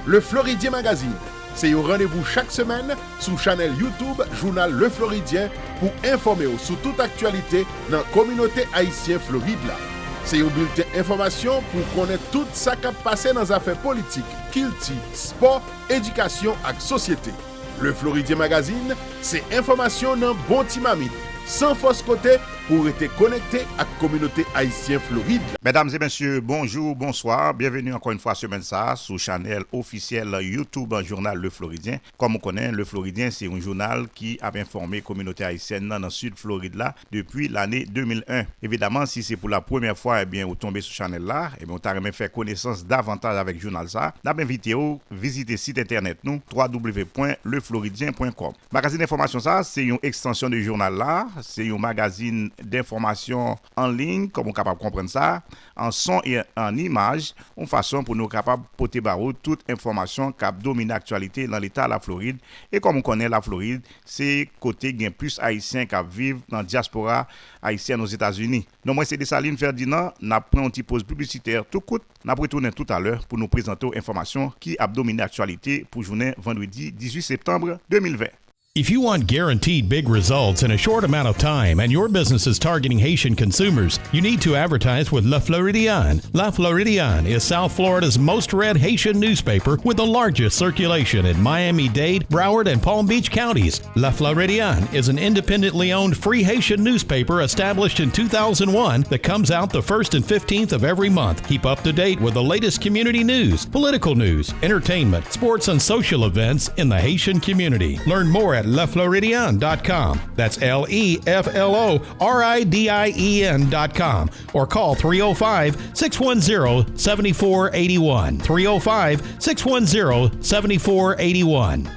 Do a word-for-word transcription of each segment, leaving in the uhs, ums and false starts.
Le Floridien Magazine, se yon randevou chak semèn sou chanèl YouTube Jounal Le Floridien pou enfòme w sou tout aktyalite nan kominote ayisyen Florid la. Se yon bilten enfòmasyon pou w konnen tout sa k ap pase nan zafè politik, kilti, spò, edikasyon ak sosyete. Le Floridien Magazine, se enfòmasyon nan bon ti mamit, san fòs kote, pou w rete konekte ak kominote ayisyen Florid la. Medam e mesye, bonjou, bonswa, byenveni ankò yon fwa semèn sa a sou chanèl ofisyèl YouTube Jounal Le Floridien. Kòm ou konnen, Le Floridien se yon jounal ki ap enfòme kominote ayisyèn nan nan sid Florid la depi lane de mil en. Evidaman, si se pou la premyè fwa, ebyen, ou tonbe sou chanèl la, ebyen, ou ta renmen fè konesans davantaj avèk jounal sa a, n ap envite w vizite sit entènèt nou, w w w pwen le floridien pwen kòm. Magazin enfòmasyon sa a, se yon ekstansyon de jounal la, se yon magazin denfòmasyon an liy, kòm ou kapab konprann sa, an son e an imaj, yon fason pou nou kapab pote ba ou tout enfòmasyon k ap domine aktyalite nan leta Laflorid. E kòm ou konnen, Laflorid, se kote gen plis ayisyen k ap viv nan dyaspora ayisyèn Ozetazini. Non mwen se Desalin Ferdinand, n ap pran yon ti poz piblisitè tou kout, n ap retounen toutalè pou nou prezante w enfòmasyon ki ap domine aktyalite pou jounen vandredi dizuit septanm de mil ven. If you want guaranteed big results in a short amount of time and your business is targeting Haitian consumers, you need to advertise with Le Floridian. Le Floridian is South Florida's most read Haitian newspaper with the largest circulation in Miami-Dade, Broward, and Palm Beach counties. Le Floridian is an independently owned free Haitian newspaper established in two thousand one that comes out the first and fifteenth of every month. Keep up to date with the latest community news, political news, entertainment, sports, and social events in the Haitian community. Learn more at le floridian dot com. That's L E F L O R I D I E N dot com. Or call three oh five, six one zero, seven four eighty-one. Three oh five, six one zero, seven four eighty-one.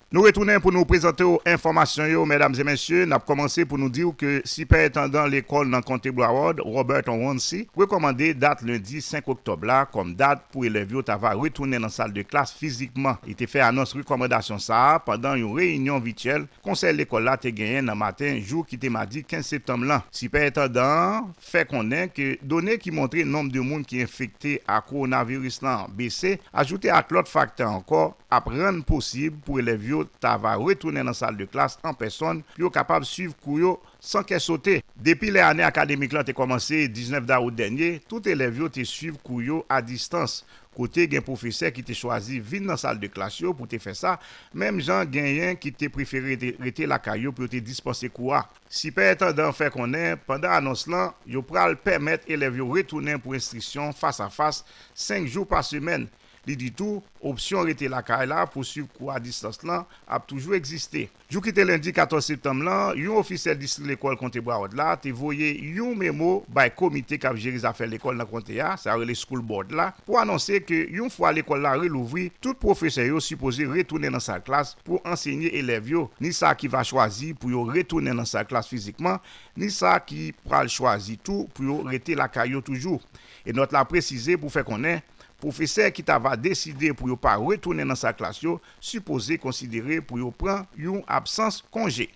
Nou retounen pou nou prezante w enfòmasyon yo, medam e mesye. N ap kòmanse pou nou di w ke sipèentandan lekòl nan konte Broward, Robert Onwunsee, rekòmande dat lendi senk oktòb la kòm dat pou elèv yo ta va retounen nan sal de klas fizikman. Li te fè anons rekòmandasyon sa a pandan yon reyinyon vityèl konsèy lekòl la te genyen nan maten jou ki te madi kenz septanm lan. Sipèentandan an fè konnen ke done ki montre nonb de moun ki enfekte ak kowonaviris lan bese, ajoute ak lòt faktè ankò, ap rann posib pou elèv yo ta va retounen nan sal de klas an pèsòn pou yo kapab swiv kou yo san kè sote. Depi lè ane akademik lan te kòmanse diznèf dawout dènye, tout elèv yo te swiv kou yo a distans, kote gen pwofesè ki te chwazi vin nan sal de klas yo pou te fè sa, menm jan genyen ki te prefere rete, rete lakay yo pou yo te dispanse kou a. Sipèentandan an fè konnen, pandan anons lan, yo pral pèmèt elèv yo retounen pou enstriksyon fas a fas senk jou pa semèn. Li di tou, opsyon rete lakay la pou swiv kou a distans lan ap toujou egziste. Jou ki te lendi katòz septanm lan, yon ofisyèl distrik lekòl konte Broward la te voye yon memo bay komite k ap jere zafè lekòl nan konte a, sa yo rele School Board la, pou anonse ke yon fwa lekòl la relouvri, tout pwofesè yo sipoze retounen nan sal klas pou ansenye elèv yo, ni sa ki va chwazi pou yo retounen nan sal klas fizikman, ni sa ki pral chwazi tou pou yo rete lakay yo toujou. E nòt la presize pou fè konnen, pwofesè ki ta va deside pou yo pa retounen nan sal klas yo sipoze konsidere pou yo pran yon absans konje.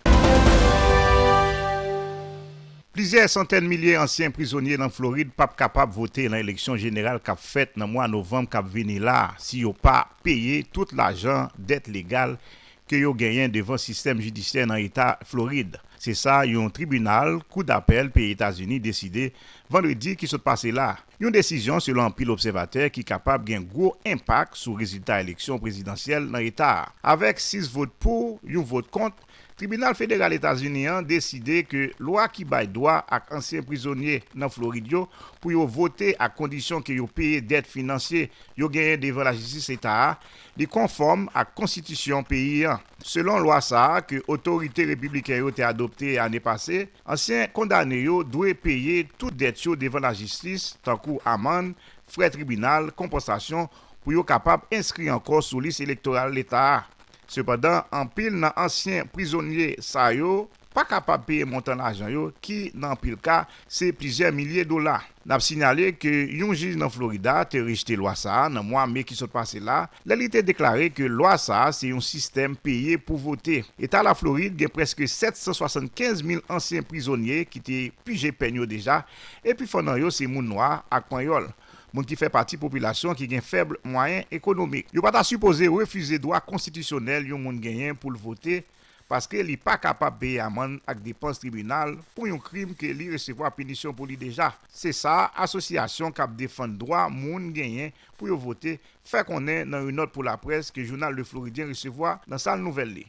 Plizyè santèn milye ansyen prizonye nan Florid p ap kapab vote nan eleksyon jeneral k ap fèt nan mwa novanm k ap vini la a si yo pa peye tout lajan dèt legal ke yo genyen devan sistèm jidisyè nan eta Florid. Se sa yon tribinal kou dapèl peyi Etazini deside vandredi ki sot pase la. Yon desizyon, selon anpil obsèvatè, ki kapab gen gwo enpak sou rezilta eleksyon prezidansyèl nan eta a. Avèk sis vot pou, yon vot kont, tribinal federal Etazini an deside ke lwa ki bay dwa ak ansyen prizonye nan Florid yo pou yo vote ak kondisyon ke yo peye dèt finansye yo genyen devan lajistis eta a, li konfòm ak konstitisyon peyi an. Selon lwa sa a ke otorite repibliken yo te adopte ane pase, ansyen kondane yo dwe peye tout dèt yo devan lajistis, tankou amann, frè tribinal, konpansasyon, pou yo kapab enskri ankò sou lis elektoral leta a. Sepandan, anpil nan ansyen prizonye sa yo pa kapab peye montan lajan yo, ki, nan anpil ka, se plizyè milye dola. N ap sinyale ke yon jij nan Florida te rejte lwa sa a nan mwa me ki sot pase la, lè li te deklare ke lwa sa a se yon sistèm peye pou vote. Eta Laflorid gen prèske sèt san swasannkenz mil ansyen prizonye ki te pije pèn yo deja, epi fannan yo se moun nwa ak panyòl. moun ki fè pati popilasyon ki gen fèb mwayen ekonomik. Yo pa ta sipoze refize dwa konstitisyonèl yon moun genyen pou l vote, paske li pa kapab peye amann ak depans tribinal pou yon krim ke li resevwa pinisyon pou li deja. Se sa asosyasyon k ap defann dwa moun genyen pou yo vote fè konnen nan yon nòt pou laprès ke jounal Le Floridien resevwa nan sal nouvèl li.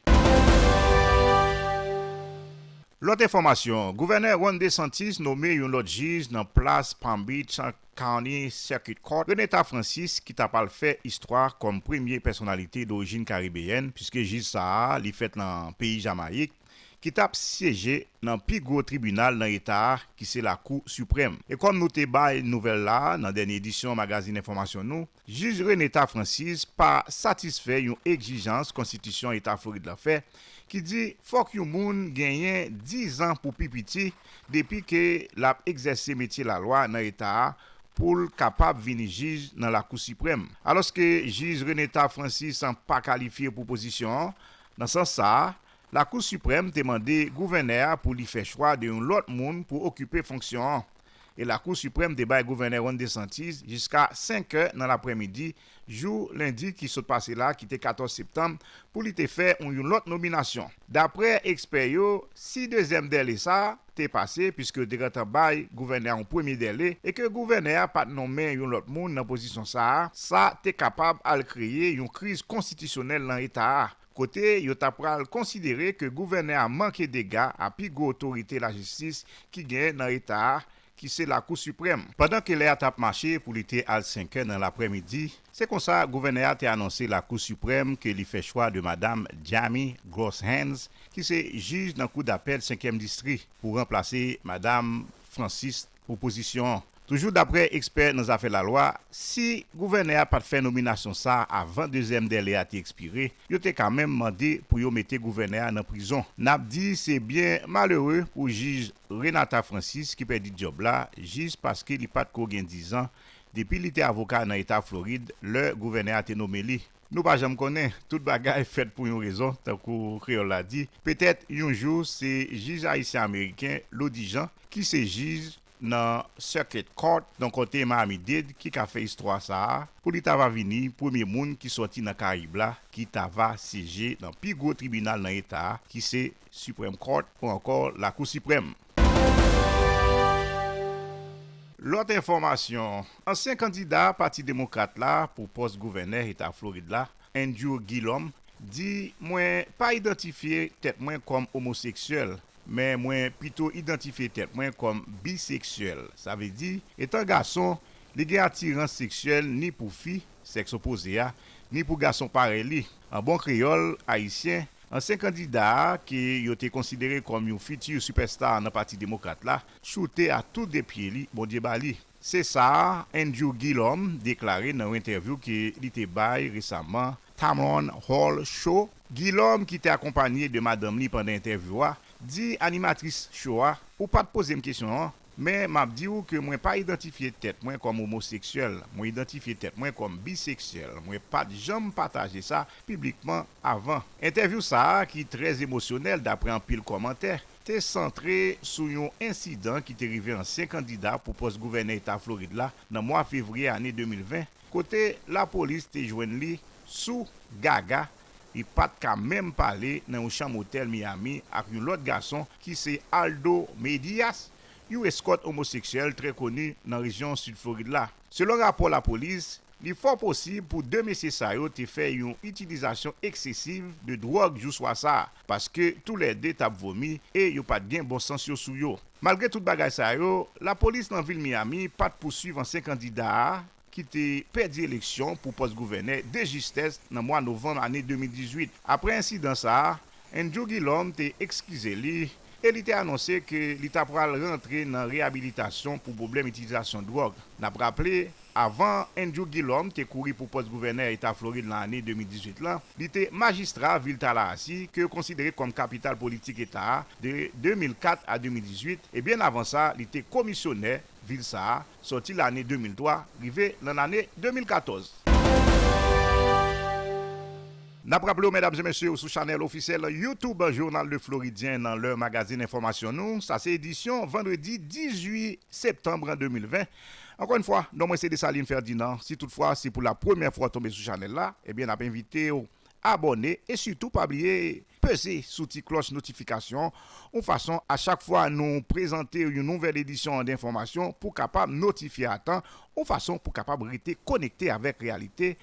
Lòt enfòmasyon, Gouvènè Ron DeSantis nome yon lòt jij nan plas Palm Beach County Circuit Court, Reneta Francis, ki t ap al fè istwa kòm premye pèsonalite dorijin karibeyèn, piske jij sa a, li fèt nan peyi Jamayik, ki t ap syeje nan pi gwo tribinal nan eta a, ki se Lakou Siprèm. E kòm nou te bay nouvèl la a nan dènye edisyon magazin enfòmasyon nou, jij Reneta Francis pa satisfè yon egzijans konstitisyon eta Florid la fè, ki di fòk yon moun genyen diz an pou pi piti depi ke l ap egzèse metye lalwa nan eta a pou l kapab vin jij nan Lakou Siprèm. Alòske jij Reneta Francis pa kalifye pou pozisyon an, nan sans sa a, Lakou Siprèm te mande gouvènè a pou li fè chwa de yon lòt moun pou okipe fonksyon an. E Lakou Siprèm te bay gouvènè Ron DeSantis jiska senk è nan laprèmidi, jou lendi ki sot pase la, ki te katòz septanm, pou li te fè yon, yon lòt nominasyon. Daprè ekspè yo, si dezyèm dèle sa a te pase, piske yo te gentan bay gouvènè a yon premye dèle, e ke gouvènè a pa t nonmen yon lòt moun nan pozisyon sa a, sa te kapab al kreye yon kriz konstitisyonèl nan eta a, kote yo ta pral konsidere ke gouvènè a manke dega a pi gwo otorite lajistis ki genyen nan eta a, ki se Lakou Siprèm. Pandan ke lè a t ap mache pou li te al senk è nan laprèmidi, se konsa gouvènè a te anonse Lakou Siprèm ke li fè chwa de madanm Jamie Grosshans, ki se jij nan Kou Dapèl senkyèm Distri, pou ranplase madanm Francis pou pozisyon an. Toujou daprè ekspè nan zafè lalwa, si gouvènè a pa t fè nominasyon sa a avan dezyèm dèle a te ekspire, yo te ka menm mande pou yo mete gouvènè a nan prizon. N ap di se byen malere pou jij Renata Francis ki pèdi djòb la, jis paske li pa t ko gen diz an depi li te avoka nan eta Florid lè gouvènè a te nome li. Nou pa janm konnen, tout bagay fèt pou yon rezon, tankou kreyòl la di. Petèt, yon jou, se jij ayisyen-ameriken Lodijan, ki se jij nan Circuit Court nan konte Miami-Dade, ki ka fè istwa sa a, pou li ta va vini premye moun ki sòti nan Karayib la, ki ta va syeje nan pi gwo tribinal nan eta a, ki se Supreme Court ou ankò Lakou Siprèm. Lòt enfòmasyon, ansyen kandida Pati Demokrat la pou pòs gouvènè eta Florid la, Andrew Gillum, di, "Mwen pa idantifye tèt mwen kòm omoseksyèl, men mwen pito idantifye tèt mwen kòm biseksyèl." Sa vle di, etan gason, li gen atirans seksyèl ni pou fi, sèks opoze a, ni pou gason parèy li. An bon kreyòl ayisyen, ansyen kandida a, ke yo te konsidere kòm yon fiti sipèsta nan Pati Demokrat la, choute a tou de pye li, Bondye ba li. Se sa a Andrew Gillum deklare nan yon entèvyou ke li te bay resaman Tamron Hall Show. Gillum, ki te akonpanye de madanm li pandan entèvyou a, di animatris show a, "Ou pa t poze m kesyon an, men m ap di w ke mwen pa idantifye tèt mwen kòm omoseksyèl, mwen idantifye tèt mwen kòm biseksyèl, mwen pa t janm pataje sa piblikman avan." Entèvyou sa a, ki trè emosyonèl daprè anpil kòmantè, te santre sou yon ensidan ki te rive ansyen kandida pou pòs gouvènè eta Florid la nan mwa fevriye ane de mil ven, kote lapolis te jwenn li sou gaga, li pa t ka menm pale nan yon chanm otèl Miami ak yon lòt gason ki se Aldo Medias, yon eskòt omoseksyèl trè koni nan rejyon Sid Florid la. Selon rapò lapolis, li fò posib pou de mesye sa yo te fè yon itilizasyon eksesiv de dwòg jou swa sa a, paske toulède t ap vomi e yo pa t gen bon sans yo sou yo. Malgre tout bagay sa yo, lapolis nan vil Miami pa t pouswiv ansyen kandida a, ki te pèdi eleksyon pou pòs gouvènè de jistès nan mwa novanm ane de mil dizuit. Apre ensidan sa a, Andrew Gillum te ekskize li e li te anonse ke li ta pral rantre nan reyabilitasyon pou pwoblèm itilizasyon dwòg. N ap raple, avan Andrew Gillum te kouri pou pòs gouvènè eta Florid nan ane de mil dizuit lan, li te majistra vil Tallahassee, ke yo konsidere kòm kapital politik eta a, de de mil kat a de mil dizuit, e byen avan sa, li te komisyonè vil sa a, sòti lane de mil twa, rive nan lane de mil katòz. N ap raple w, medam e mesye, ou sou chanèl ofisyèl YouTube Journal Le Floridien nan lè magazin enfòmasyon nou. Sa se edisyon vandredi dizuit septanm de mil ven. Ankò yon fwa, non mwen se Desalin Ferdinand. Si toutfwa se pou la premyè fwa w tonbe sou chanèl la, ebyen n ap envite w abòne e sitou pa bliye peze sou ti klòch notifikasyon, yon fason a chak fwa nou prezante yon nouvèl edisyon de enfòmasyon pou kapab notifye a tan, yon fason pou kapab rete konekte avèk reyalite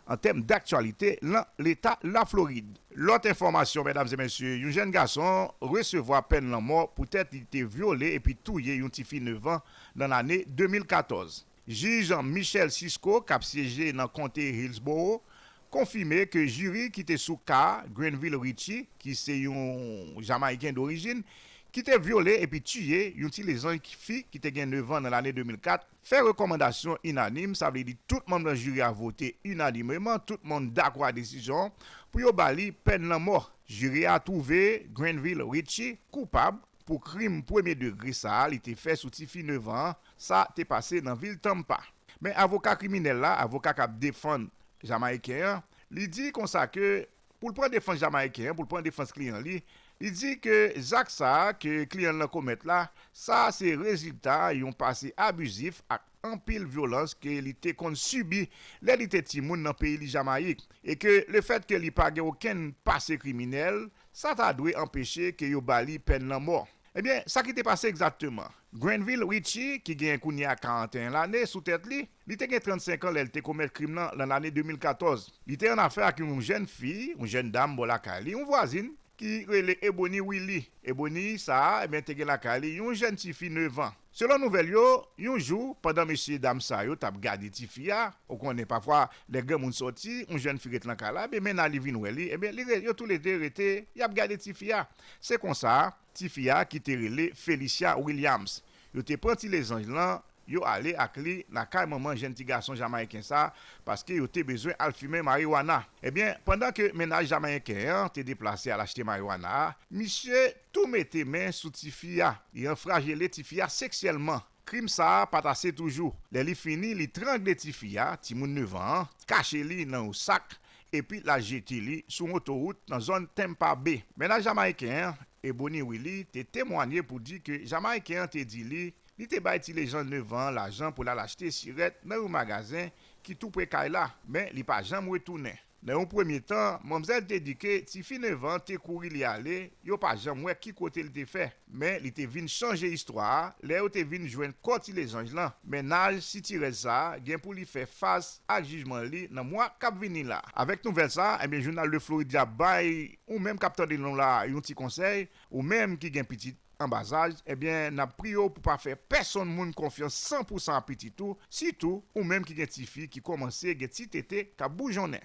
an tèm daktyalite nan leta Laflorid. Lòt enfòmasyon, medam e mesye, yon jèn gason resevwa pèn lanmò poutèt li te vyole epi touye yon tifi nèf an nan lane de mil katòz. Jij Michel Cisco, k ap syeje nan konte Hillsborough, konfime ke jiri ki te sou ka Granville Richie, ki se yon Jamayiken dorijin, ki te vyole epi tiye yon ti lezanj fi ki te gen nèf an nan lane de mil kat, fè rekòmandasyon inanim, sa vle di tout manm nan jiri a vote inanimeman, tout moun dakò a desizyon an, pou yo ba li pèn lanmò. Jiri a twouve Granville Richie koupab pou krim premye degre sa a li te fè sou tifi nèf an an, sa te pase nan vil Tampa. Men avoka kriminèl la, avoka k ap defann Jamayiken an, li di konsa ke pou l pran defans Jamayiken an, pou l pran defans kliyan li, li di ke zak sa a ke kliyan l lan komèt la, sa se rezilta yon pase abizif ak anpil vyolans ke li te konn sibi lè li te timoun nan peyi li Jamayik, e ke lefèt ke li pa gen okenn pase kriminèl, sa ta dwe anpeche ke yo ba li pèn lanmò. Ebyen, sa ki te pase egzakteman? Granville Richie, ki genyen kounye a karanteyen lane sou tèt li, li te gen trannsenk an lè l te komèt krim nan, nan lane de mil katòz. Li te annafè ak yon jèn fi, yon jèn dam bò lakay li, yon vwazin, ki rele Ebony Willie. Ebony sa a, ebyen, te gen lakay li yon jèn tifi nèf an. Selon nouvèl yo, yon jou, pandan mesye dam sa yo t ap gade tifi a, ou konnen pafwa, lè granmoun sòti, yon jèn fi ret lan kay la, ebyen, mennaj li vin wè li, ebyen, li re-, yo toulede rete, y ap gade tifi a. Se konsa, tifi a ki te rele Felicia Williams. Yo te pran ti lezanj lan, yo ale ak li lakay manman jèn ti gason jamayiken sa, paske yo te bezwen al fimen mariwana. Ebyen, pandan ke mennaj jamayiken an te deplase al achte mariwana a, misye tou mete men sou tifi a, li anfrajele tifi a seksyèlman. Krim sa a pa t ase toujou. Lè li fini, li trangle tifi a, timoun nèf an an, kache li nan yon sak, epi l al jete li sou yon otowout nan zòn Tampa Bay. Mennaj jamayiken an, Ebony Willie, te temwanye pou di ke jamayiken an te di li, li te bay ti lezanj nèf an an lajan pou l al achte sirèt nan yon magazen ki tou pre kay la, men li pa janm retounen. Nan yon premye tan, manmzèl te di ke tifi nèf an te kouri li ale, yo pa janm wè ki kote li te fè. Men li te vin chanje istwa a lè yo te vin jwenn kò ti lezanj lan. Mennaj sitirèz sa a gen pou li fè fas ak jijman li nan mwa k ap vini la. Avèk nouvèl sa a, ebyen, jounal Le Florida bay ou menm k ap tande nou la a yon ti konsèy, ou menm ki gen pitit anba zaj, ebyen, n ap priye w pou pa fè pèsonn moun konfyans san pousan a pitit ou, sitou ou menm ki gen tifi ki kòmanse gen ti tete k ap boujonnen.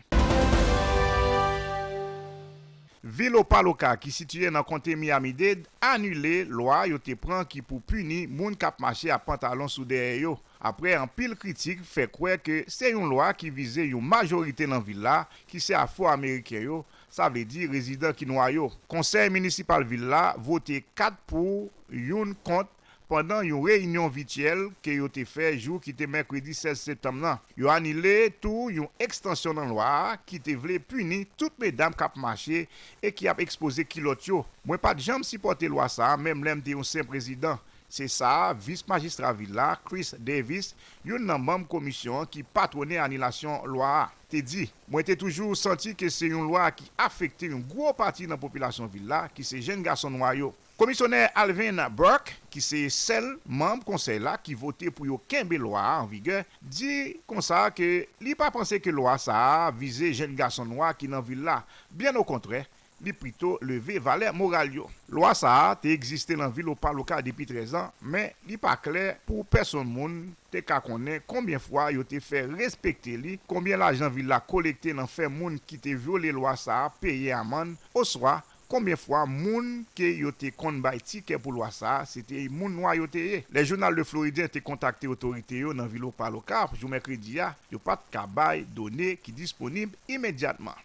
Vil Opa-locka, ki sitiye nan konte Miami-Dade, anile lwa yo te pran ki pou pini moun k ap mache ak pantalon sou dèyè yo, apre anpil kritik fè kwè ke se yon lwa ki vize yon majorite nan vil la, ki se Afwo-Ameriken yo, sa vle di rezidan ki nwa yo. Konsèy minisipal vil la vote kat pou, youn kont, pandan yon reyinyon vityèl ke yo te fè jou ki te mèkredi sèz septanm nan. Yo anile tou yon ekstansyon nan lwa a ki te vle pini tout medam k ap mache e ki ap ekspoze kilòt yo. Mwen pa t janm sipòte lwa sa a, menm lè m te yon senp rezidan. Se sa a, vis majistra vil la, Chris Davis, youn nan manm komisyon an ki patwone anilasyon lwa a, te di. Mwen te toujou santi ke se yon lwa ki afekte yon gwo pati nan popilasyon vil la, ki se jèn gason nwa yo. Komisyonè Alvin Bragg, ki se sèl manm konsèy la ki vote pou yo kenbe lwa a an vigè, di konsa ke li pa panse ke lwa sa a vize jèn gason nwa ki nan vil la. Byen okontrè, li pito leve valè moral yo. Lwa sa a te egziste nan vil Opa-locka depi trèz an, men li pa klè pou pèsonn moun te ka konnen konbyen fwa yo te fè respekte li, konbyen lajan vil la kolekte nan fè moun ki te vyole lwa sa a peye amann, oswa konbyen fwa moun ke yo te konn bay tikè pou lwa sa a, se te moun nwa yo te ye. Lè jounal Le Floridien te kontakte otorite yo nan vil Opa-locka jou mèkredi a, yo pa t ka bay done ki disponib imedyatman.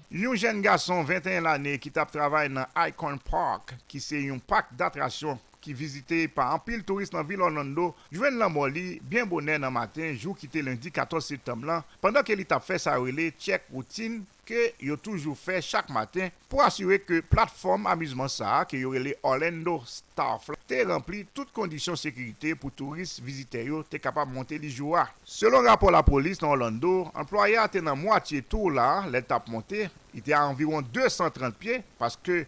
Yon jèn gason venteyen lane ki t ap travay nan Icon Park, ki se yon pak datraksyon ki vizite pa anpil touris nan vil Orlando, jwenn lanmò li byen bonè nan maten jou ki te lendi katòz septanm lan, pandan ke li t ap fè sa yo rele check routine ke yo toujou fè chak maten pou asire ke platfòm amizman sa a ke yo rele Orlando Starfly te ranpli tout kondisyon sekirite pou touris vizitè yo te kapab monte li jou a. Selon rapò lapolis nan Orlando, anplwaye a te nan mwatye tour la lè l t ap monte. Li te a anviwon de san trant pye, paske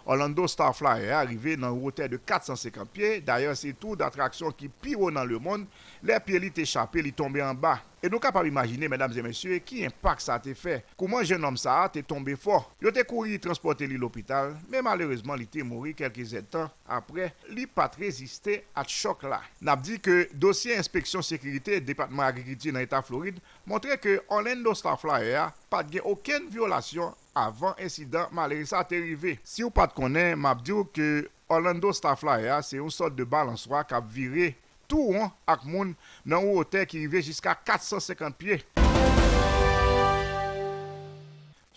Orlando Starflyer a rive nan yon wotè de kat san senkant pye. Dayè, se tour datraksyon ki pi wo nan lemonn. Lè pye li te chape, li tonbe anba. E nou kapab imajine, medam e mesye, ki enpak sa te fè. Kouman jennonm sa a te tonbe fò. Yo te kouri transpòte li lopital, men malerezman, li te mouri kèlke zèdtan apre. Li pa t reziste ak chòk la. N ap di ke dosye enspeksyon sekirite Depatman Agrikilti nan Eta Florid montre ke Orlando Starflyer a pa t gen okenn vyolasyon avan ensidan malere sa a te rive. Si w pa t konnen, m ap di w ke Orlando Starflyer a se yon sòt de balanswa k ap vire tou won ak moun nan yon wotè ki rive jiska kat san senkant pye.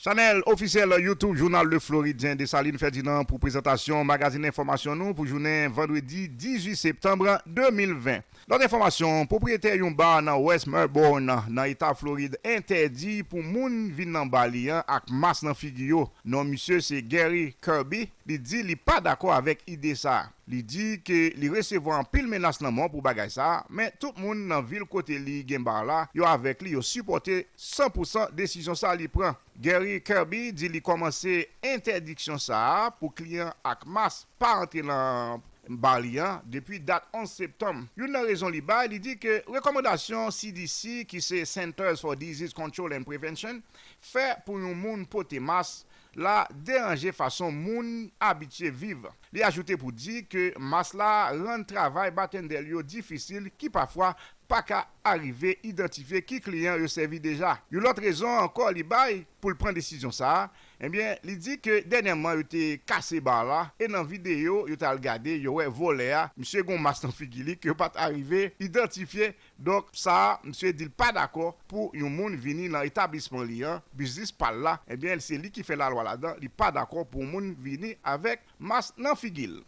Chanèl ofisyèl YouTube Jounal Le Floridien Dessalines Ferdinand pou prezantasyon magazin enfòmasyon nou pou jounen vandredi dizuit septanm de mil ven. Lòt enfòmasyon, pwopriyetè yon bar nan West Melbourne, nan eta Florid, entèdi pou moun vin nan bar li an ak mas nan figi yo. Non misye se Gary Kirby. Li di li pa dakò avèk ide sa a. Li di ke li resevwa anpil menas lanmò pou bagay sa a, men tout moun nan vil kote li gen bar la, yo avèk li, yo sipòte san pou san desizyon sa a li pran. Gary Kirby di li kòmanse entèdiksyon sa a pou kliyan ak mas pa antre nan bar li an depi dat onz septanm. Youn nan rezon li bay, li di ke rekòmandasyon C D C, ki se Centers for Disease Control and Prevention, fè pou yon moun pote mas la deranje fason moun abitye viv. Li ajoute pou di ke mas la rann travay batendè yo difisil, ki pafwa pa ka arive idantifye ki kliyan yo sèvi deja. Yon lòt rezon ankò li bay pou l pran desizyon sa a, ebyen, li di ke dènyèman yo te kase bar la, e nan videyo yo t al gade, yo wè vòlè a, misye gen yon mas nan figi li ke yo pa t arive idantifye. Donk, sa a, misye di l pa dakò pou yon moun vini nan etablisman li an, biznis pa l la, ebyen, se li ki fè lalwa ladan, li pa dakò pou yon moun vini avèk mas nan figi l.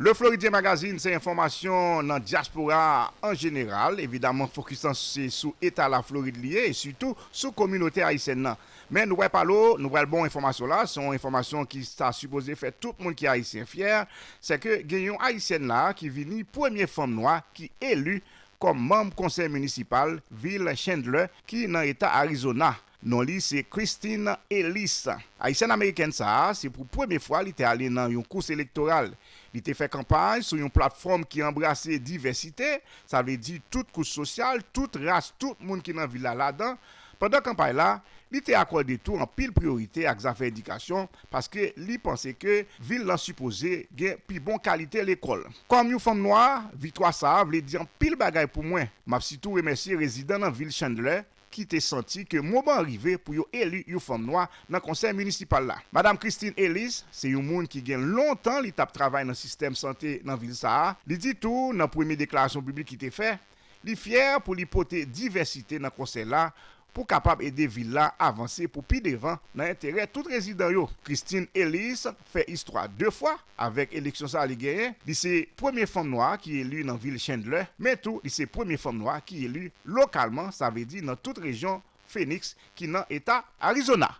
Le Floridien Magazine, se enfòmasyon nan dyaspora a an jeneral. Evidaman, fokis lan se sou eta Laflorid li ye, e sitou sou kominote ayisyèn nan. Men nou pral pale w, nou pral ba w enfòmasyon la, se yon enfòmasyon ki ta sipoze fè tout moun ki ayisyen fyè, se ke gen yon ayisyèn la ki vini premye fanm nwa ki eli kòm manm konsèy minisipal vil Chandler ki nan eta Arizona. Non li se Christine Ellis. Ayisyèn amerikèn sa a, se pou premye fwa li te ale nan yon kous elektoral. Li te fè kanpay sou yon platfòm ki anbrase divèsite, sa vle di tout kouch sosyal, tout ras, tout moun ki nan vil la ladan. Pandan kanpay la, li te akòde tou anpil priyorite ak zafè edikasyon, paske li panse ke vil lan sipoze gen pi bon kalite lekòl. Kòm yon fanm nwa, viktwa sa a vle di anpil bagay pou mwen. M ap sitou remèsye rezidan nan vil Chandler ki te santi ke moman an rive pou yo eli yon fanm nwa nan konsèy minisipal la. Madam Christine Ellis se yon moun ki gen lontan li t ap travay nan sistèm sante nan vil sa a. Li di tou, nan premye deklarasyon piblik li te fè, li fyè pou li pote divèsite nan konsèy la pou kapab ede vil la avanse pou pi devan nan enterè tout rezidan yo. Christine Ellis fè istwa de fwa avèk eleksyon sa a li genyen. Li se premye fanm nwa ki eli nan vil Chandler, men tou li se premye fanm nwa ki eli lokalman, sa vle di nan tout rejyon Phoenix ki nan eta Arizona.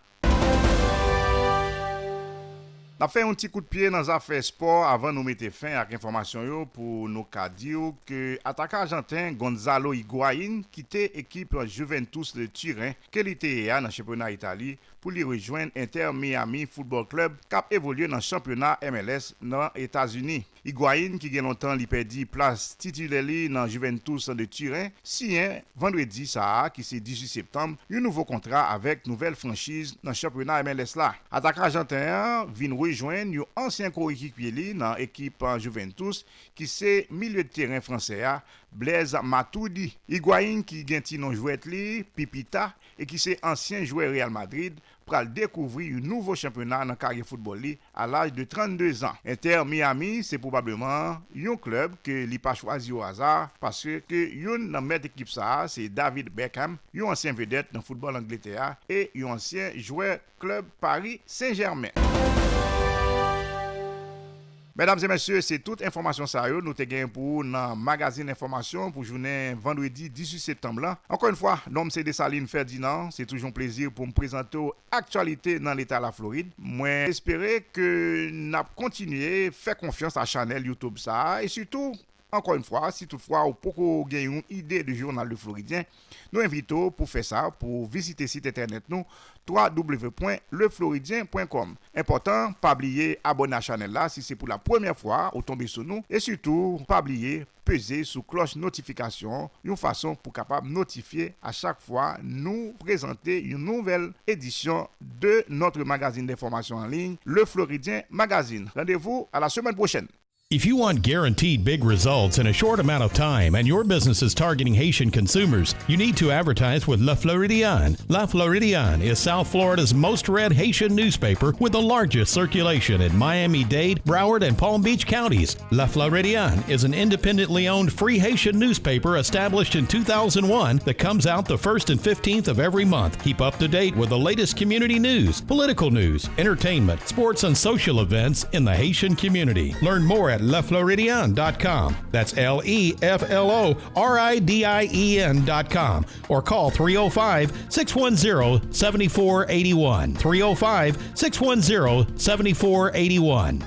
N ap fè yon ti kout pye nan zafè spò avan nou mete fen ak enfòmasyon yo pou nou ka di w ke atakè ajanten Gonzalo Higuain kite ekip Juventus de Turen ke li te ye a nan chanpyona Itali pou li rejwenn Inter Miami Football Club k ap evolye nan chanpyona M L S nan Etazini. Higuain, ki gen lontan li pèdi plas titilè li nan Juventus de Turen, siyen vandredi sa a, ki se dizuit septanm, yon nouvo kontra avèk nouvèl franchiz nan chanpyona M L S la. Atakè ajanten an vin rejwenn yon ansyen koekipye li nan ekip Juventus, ki se milye de teren fransè a, Blaise Matuidi. Higuain, ki gen ti non jwèt li, Pipita, e ki se ansyen jwè Real Madrid, pral dekouvri yon nouvo chanpyona nan karyè foutbòl li a laj de trannde zan. Inter Miami se pwobableman yon klèb ke li pa chwazi o aza, paske youn nan mèt ekip sa a se David Beckham, yon ansyen vedèt nan foutbòl Angletè a e yon ansyen jwè klèb Paris Saint-Germain. Medam e mesye, se tout enfòmasyon sa yo nou te gen pou ou nan magazin enfòmasyon pou jounen vandredi dizuit septanm lan. Ankò yon fwa, non m se Desalin Ferdinand. Se toujou yon plezi pou m prezante w aktyalite nan leta Laflorid. Mwen espere ke n ap kontinye fè konfyans a chanèl YouTube sa a e sitou, ankò yon fwa, si toutfwa ou poko gen yon ide de journal Le Floridien, nou envite w pou fè sa, pou vizite sit entènèt nou, w w w pwen le floridien pwen kòm. Enpòtan, pa bliye abòne a chanèl la si se pou la premyè fwa ou tonbe sou nou, e sitou, pa bliye peze sou klòch notifikasyon an yon fason pou kapab notifye a chak fwa nou prezante yon nouvèl edisyon de notre magazine d'information en ligne, Le Floridien Magazine. Rendez-vous à la semaine prochaine. If you want guaranteed big results in a short amount of time and your business is targeting Haitian consumers, you need to advertise with Le Floridian. Le Floridian is South Florida's most read Haitian newspaper with the largest circulation in Miami-Dade, Broward, and Palm Beach counties. Le Floridian is an independently owned free Haitian newspaper established in two thousand one that comes out the first and fifteenth of every month. Keep up to date with the latest community news, political news, entertainment, sports, and social events in the Haitian community. Learn more at le floridian dot com. That's L E F L O R I D I E N dot com. Or call three oh five, six one zero, seven four eight one. three oh five, six one zero, seven four eight one.